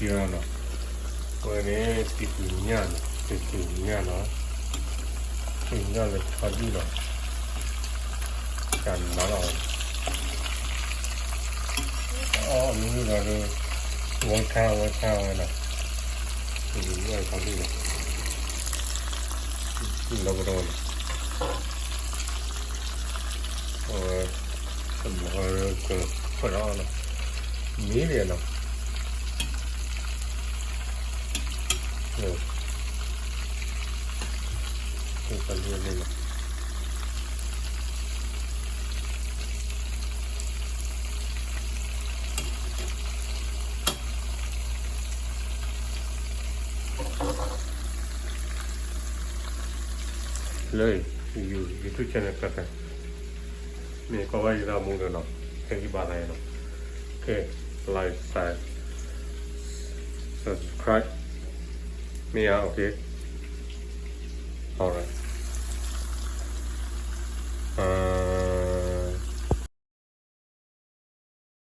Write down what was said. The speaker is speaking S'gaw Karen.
လီၤ, အဝဲန့ၣ် တံၤပူၤညၣ်နီၤ, တံၤပူၤညၣ်နီၤ, တံၤပူၤညၣ်လၢဆီဒံၣ်နီၤ, ကနၤလီၤ, အီၣ်မ့ၢ်ဒီး ဝဲခါဝဲခါဝဲနီၤ, တံၤပူၤညၣ်လၢဆီဒံၣ်နီၤ, လီၤပဒီဝဲနီၤ, အဝဲ တမၤကဖၢလီၤနီၤ, မ့ၢ်န့ၣ်နီၤ, လၢ YouTube channel ဖဲဖဲ မ့ၢ်ကွၢ်ဘၣ်ယတၢ်မူဒီးနီၤ, ဟဲက့ၤဘၣ်သးနီၤ, okay, like, share, subscribe မ့ၢ်ဧါ, okay, alright.